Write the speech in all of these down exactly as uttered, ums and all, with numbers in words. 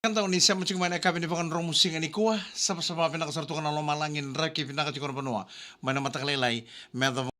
Ka dau ni sema tiko mai na yakavi ni vakadromu siga nikua, savasava vinaka sara tu ga na lomalagi, draki vinaka tiko na vanua. Mai na mataka lailai me yacova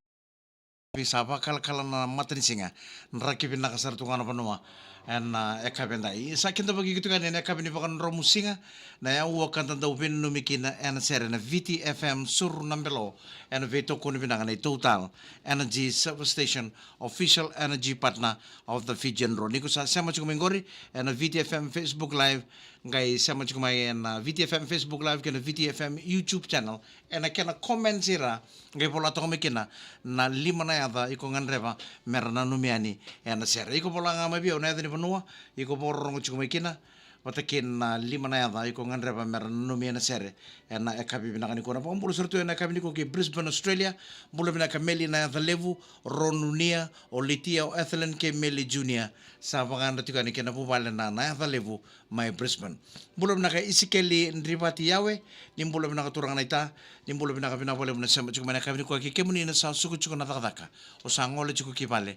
ni sa vakalakala na matanisiga, draki vinaka sara tu ga na vanua. Ena, ah, yakavi edai sa kidavaki tiko yani ena yakavi ni vakadromu siga, na aua ka da dau veinanumi kina ena sere na V T F M Suru na Belo, ena veitokoni vinaka nei Total Energy Service Station, official energy partner of the Fijian Drua. Ni ko sa sema tiko mai qori ena V T F M Facebook Live, qai sema tiko mai ena V T F M Facebook Live kei na V T F M YouTube channel, ena kena comments ira, qai vola toka mai kina na lima na yaca iko gadreva mera nanumi yani ena sere. Iko vola ga mai vei au na yaca ni vanua iko vakarorogo tiko mai kina, vata kei na lima na yaca iko gadreva mera nanumi ena sere ena yakavi vinaka nikua. Na vakabula sara tu ena yakavi nikua kei Brisbane, Australia. Bula vinaka Meli na yaca levu, Ronunia, o Litia, o Ethelyn kei Meli Junior. Sa vakayadra tiko yani kei na vuvale na, na yaca levu mai Brisbane. Bula vinaka Isikeli Drivati Yawe, ni bula vinaka turaga naita, ni bula vinaka, vinaka vakalevu na sema tiko mai na yakavi nikua kei kemuni na sa suka tiko na cakacaka, o sa gole tiko ki vale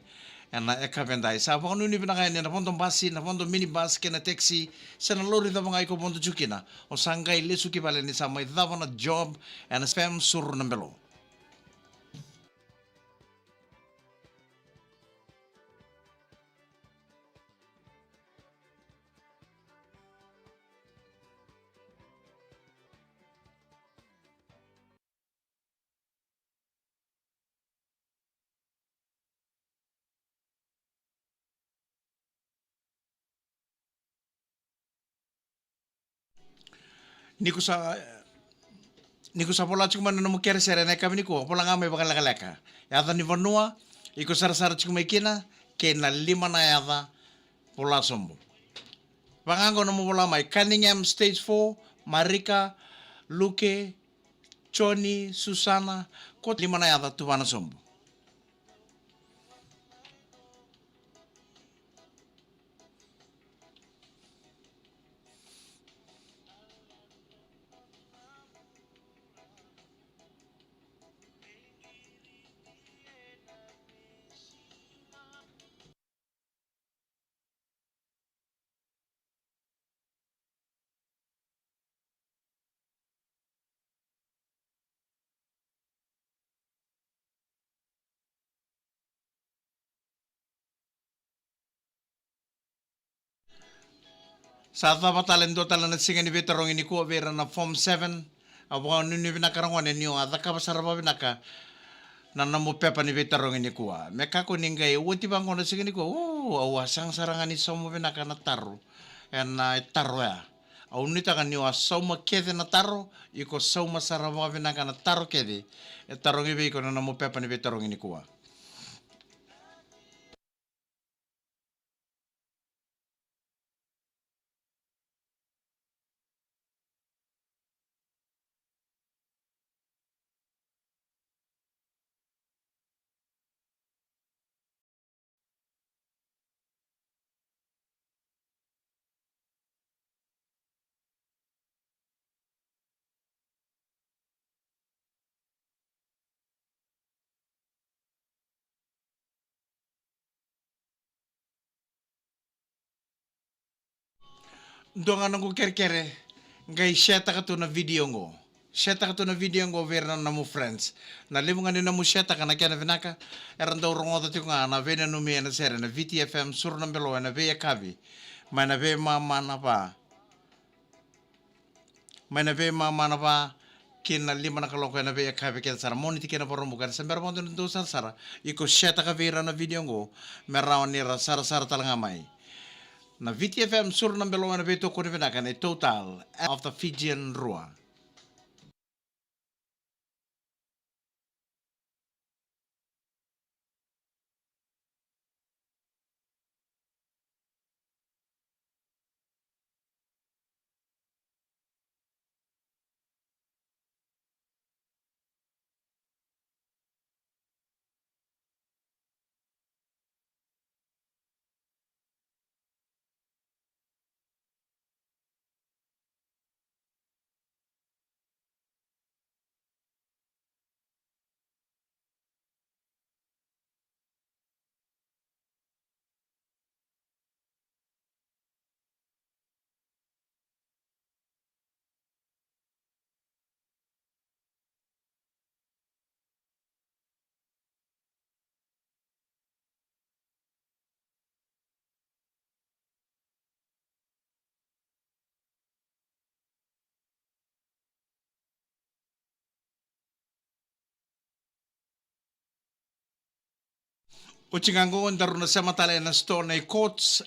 ena yakavi edai. Sa vakanuinui vinaka yani ena vodo basi, na vodo minibus kei na taxi, se na lori cava ga iko vodo tiko kina, o sa qai lesu ki vale ni sa mai cava na job ena F M Suru na Belo. Ni ko sa, ni ko sa vola tiko mai na nomu kerekere ena yakavi nikua, vola ga mai vakalekaleka. Yaca ni vanua iko sarasara tiko mai kina, kei na lima na yaca vola sobu. Vaka ga qo nomu vola mai, Cunningham Stage four, Marika, Luke, Joni, Susana, ko lima na yaca tuvana sobu. Sa cava tale e dua tale na siga ni veitarogi nikua vei ira na Form seven. Au vakanuinui vinaka ragone ni o a cakava sara vakavinaka na nomu pepa ni veitarogi nikua. Me kakua ni qai oti vaqo na siga nikua, o, au a sega sara ga ni sauma vinaka na taro. Ena, e, taro ya. Au nuitaka ni o a sauma kece na taro, iko sauma sara vakavinaka na taro kece e tarogi vei iko na nomu pepa ni veitarogi nikua. Dua ga noqu kerekere, qai share-taka tu na video qo. Share-taka tu na video qo vei ira na nomu friends. Na levu ga ni nomu share-taka na kena vinaka, era dau rogoca tiko ga na veinanumi ena sere na V T F M Suru na Belo ena veiyakavi. Mai na veimama na va. Mai na veimama na va ki na lima na kaloko ena veiyakavi kece sara. Moniti kei na Vakaraubuka, ena se bera vakadua ni dau sarasara, iko share-taka vei ira na video qo me rawa ni ra sarasara tale ga mai. Na V T F M Suru na Belo ena veitokoni vinaka nei Total of the Fijian Drua. Oti ga qo daru na sema tale ena sitoa nei Courts.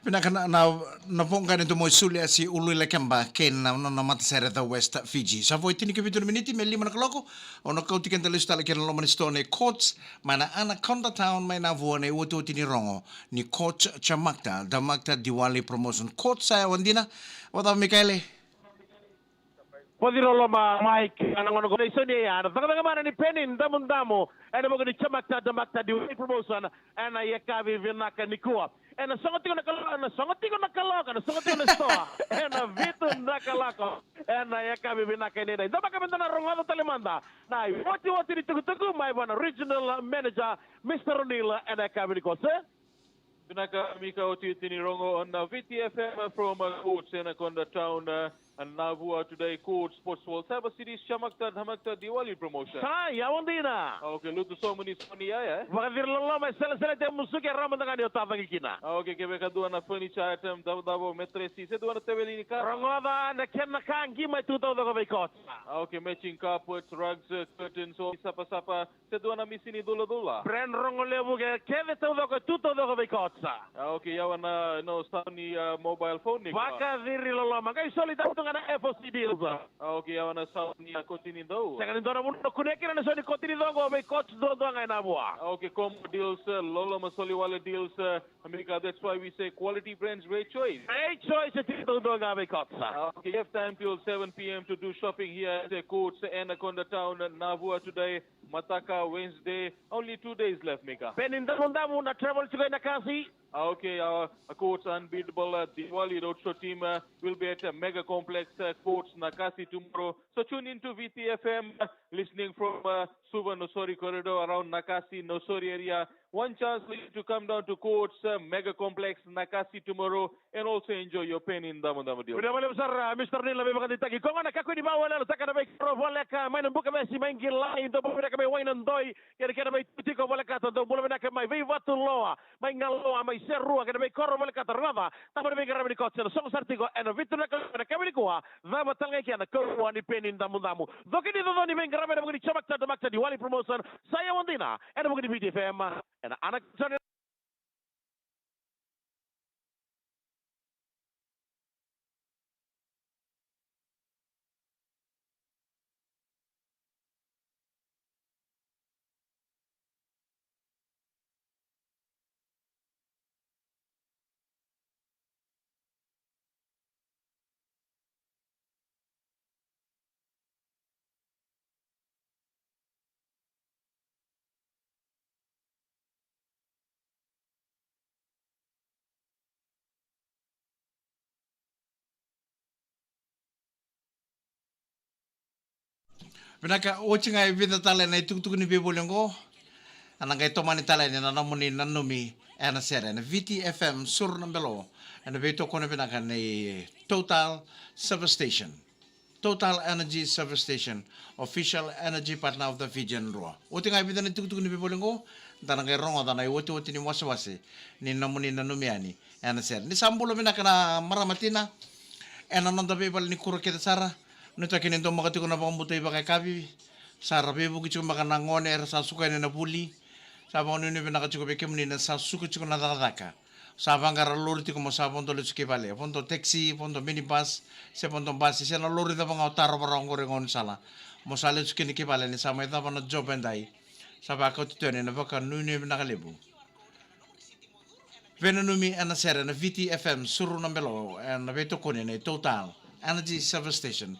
Vinaka na, na, na voqa ni domo i Suliasi Uluilakeba kei na nona matasere The West Fiji. Sa vo e tinikavitu na miniti me lima na kaloko. Au na kauti keda lesu tale ki na loma ni sitoa nei Courts mai na Anaconda Town mai Navua na iotioti ni rogo ni Courts Chamakta, Damakta Diwali Promotion. Courts sa yawa dina. Vakacava Mikaele? Poci loloma Mike, na gauna qo na isau ni ya na cakacaka mana ni peni damudamu ena vuku ni Chamakta Damakta Diwali Promotion ena yakavi vinaka nikua. Ena sogo tiko na kaloko, ena sogo tiko na kaloko, ena sogo tiko na sitoa ena vitu na kaloko ena yakavi vinaka edaidai. Daumaka meda na rogoca tale mada na iotioti ni tukutuku mai vua na Regional Manager, Mister O'Neill, ena yakavi nikua, sir. Vinaka Mika, iotioti ni rogo on, uh, V T F M from, uh, Courts, Anaconda Town, uh, and Navua today, Courts, Sports World, Cyber Cities, Chamakta Damakta Diwali Promotion. Sa yawa dina. Okay, lutu sobu ni soni ya, eh? Vakaciri loloma, e selesele, te musuki, e rawa mada ga ni o tacaqi kina. Okay, kevaka dua na furniture item, davodavo, mattress, se dua na teveli ni ka. Rogoca na kena ka qi mai tu taucoko vei Courts. Okay, matching carpet, rugs, uh, curtains, o sapasapa, se dua na misini culacula. Brand rogo levu ke, kece taucoko, e tu taucoko vei Courts. Ah, okay, yawa na, no, sauni, ah, mobile phone ni koya. Vakaciri loloma, qai soli tale tu ga na F O C deals. Ah, okay, yawa na sauni, ah, koti ni dou. Sega ni dua na vanua o kunea kina na sauni koti ni dou qo vei Courts duadua ga e Navua. Ah, okay, combo deals, ah, loloma soli wale deals, ah, Mika, that's why we say quality brands, great choice. Great choice, e tiko duadua ga vei Courts. Ah, okay, you have time till seven p m to do shopping here at the Courts, Anaconda Town, Navua today. Mataka Wednesday, only two days left, Mika. Peni damudamu na travel tiko ena kasi. Ah, okay, uh, Courts unbeatable, uh, Diwali Roadshow team, uh, will be at, uh, Mega Complex, uh, Courts, Nakasi tomorrow. So tune in to V T F M, uh, listening from, uh, Suva Nausori corridor around Nakasi, Nausori area. One chance for you to come down to Courts, uh, Mega Complex, Nakasi tomorrow. And also enjoy your peni damudamu deal. Vinaka vakalevu sara, Mister O'Neill, na veivakadeitaki. Koya gona, kakua ni vakaweleweletaka na veikoro voleka mai na Bukavesi, mai Qilai, dou bula vinaka mai Wainadoi, kei na kena veitiko voleka, dou bula vinaka mai Veivatuloa, mai Galoa, mai Serua, kei na veikoro voleka, rogoca, taba na veiqaravi ni Courts, ena sogo sara tiko ena vitu na kaloko ena yakavi nikua. Cava tale ga i kea na karua ni peni damudamu. Coki ni coco ni veiqaravi ena vuku ni Chamakta Damakta Diwali Promotion, sa yawa dina ena vuku ni V T F M, ena Anaconda. Vinaka, oti ga e vica tale na itukutuku ni veivoli oqo. Ena qai tomani tale yani na nomuni nanumi ena sere ena V T F M Suru na Belo, ena veitokoni vinaka nei Total Service Station. Total Energy Service Station, official energy partner of the Fijian Drua. Oti ga e vica na itukutuku ni veivoli oqo, da na qai rogoca na iotioti ni wasewase ni nomuni nanumi yani ena sere. Ni sa bula vinaka na marama tina ena noda veivale ni kuro kece sara. Nuitaki ni daumaka tiko na vakabauta ivakayakavi. Sa ra veivuke tiko beka na gone era sa suka yani na vuli. Sa vakanuinui vinaka tiko vei kemuni na sa suka tiko na cakacaka. Sa vaqara lori tiko mo sa vodo lesu ki vale, vodo taxi, vodo minibus, se vodo basi, se na lori cava ga o tarova rawa qori e gaunisala, mo sa lesu kina ki vale ni sa mai cava na job edai. Sa vakauti tu yani na vakanuinui vinaka levu. Veinanumi ena sere ena V T F M Suru na Belo, ena veitokoni nei Total Energy Service Station,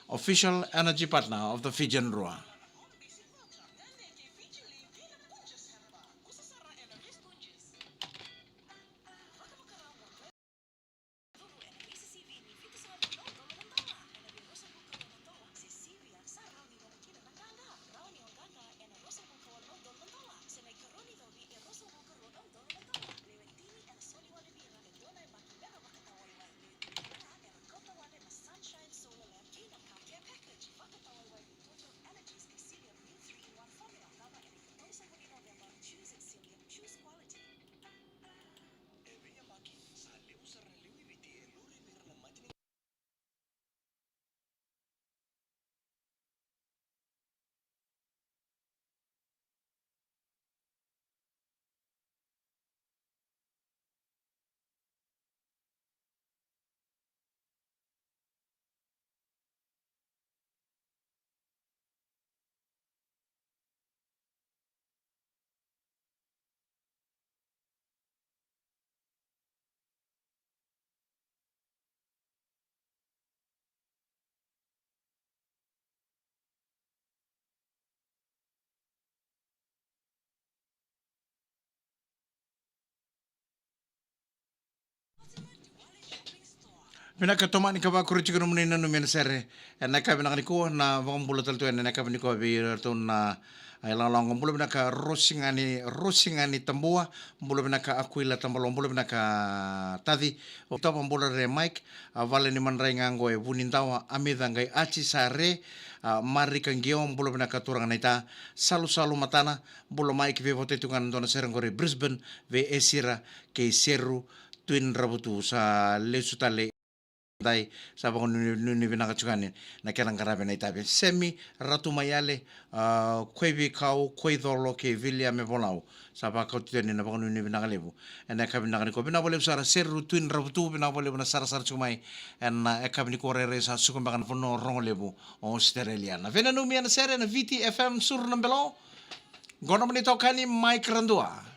official energy partner of the Fijian Drua. Vinaka Tomani, ka vakuri tiko nomuni nanumi ena sere ena yakavi vinaka nikua. Na vakabula tale tu ena yakavi nikua vei iratou na, a, ilawalawa qo. Bula vinaka Rosigani, Rosigani Tabua. Bula vinaka Akuila Tabaloa. Bula vinaka Taci. O Tova, bula re Mike. A, vale ni madrai ga qo e Vunidawa, Amica qai Aci Sare. A, Marika Qio, bula vinaka turaga naita. Salusalu Matana, bula Mike, veivotoi tu ga na dua na sere qori Brisbane vei Esira kei Seru Twin Ravutu, sa lesu tale. Dai, sa vakanuinui vinaka tiko yani na kena qaravi na itavi. Semi Ratu Maiale, a, Koivikau, Koicolo kei Viliame Volau. Sa vakauti yani na vakanuinui vinaka levu ena yakavi vinaka nikua. Vinaka vakalevu sara Seru Twin Ravutu, vinaka vakalevu na sarasara tiko mai ena yakavi nikua. Rairai sa suka beka na vanua rogo levu o Australia. Na veinanumi ena sere na Viti F M, Suru na Belo. Qo nomuni itokani Mike Radua.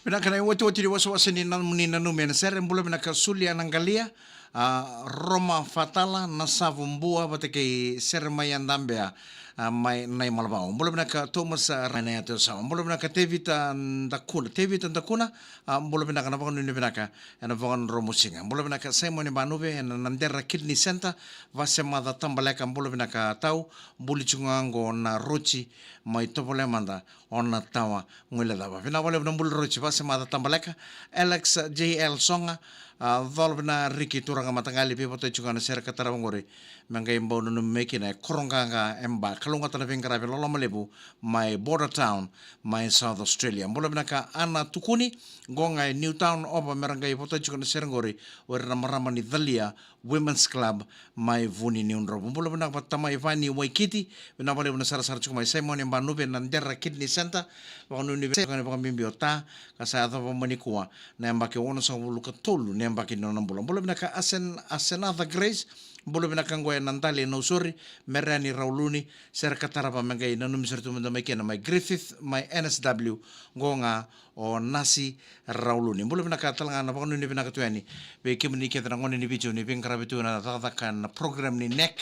Vinaka na iwatiwati ni wasawasa ni nanumi, nanumi ena sere. Bula vinaka Suliana Qalia, a, Roma Fatala, Nasavu Bua vata kei Seremaia Dabea, a, mai Naimalavau. Bula vinaka Thomas, a, Raina Yatosawa. Bula vinaka Tevita Dakuna, Tevita Dakuna, a, bula vinaka, na vakanuinui vinaka ena vakadromu siga. Bula vinaka Simon Banuve ena Nadera Kidney Center, Vasemaca Tabaleka. Bula vinaka Tau, buli tiko ga qo na Roci mai Tovolea mada o Natawa Guilecava. Vinaka vakalevu na buli Roci, Vasemaca Tabaleka. Alex J L Soga, A cola vina Riki, turaga mataqali, veivotai tiko ga na sere ka tarava qori. Me qai bau nanumi mai kina e Koroqaqa e Ba, kalougata na veiqaravi loloma levu mai Border Town, mai South Australia. Bula vinaka Ana Tukuni, qo ga e Newtown, Ova, me ra qai votai tiko na sere qori, o ira na marama ni Calia Women's Club mai Vuniniudrovu. Bula vinaka vata mai Vani Waikiti, vinaka vakalevu na sarasara tiko mai Simon e Banuve na Dera Kidney Center, vakanuinui vei, vakabibi o Ta, ka sa yacova mai nikua na yabaki onosagavulu ka tolu na yabaki ni nona bula. Bula vinaka Asen, Asenatha Grace, bula vinaka qo e Nadale Nausori, Mereani Rauluni, sere ka tarava me qai nanumi sara tu mada mai kina mai Griffith, mai N S W, qo ga o Nasi Rauluni. Bula vinaka tale ga na vakanuinui vinaka tu yani vei kemuni kece na gone ni Viti ni veiqaravi tu na cakacaka na program ni NEC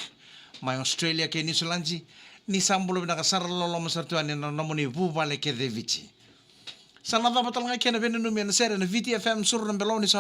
mai Australia kei Niusiladi. Ni sa bula vinaka sara, loloma sara tu yani na nomuni vuvale kece e Viti. Sa na cava tale ga kina veinanumi ena sere na Viti F M Suru na Belo, ni sa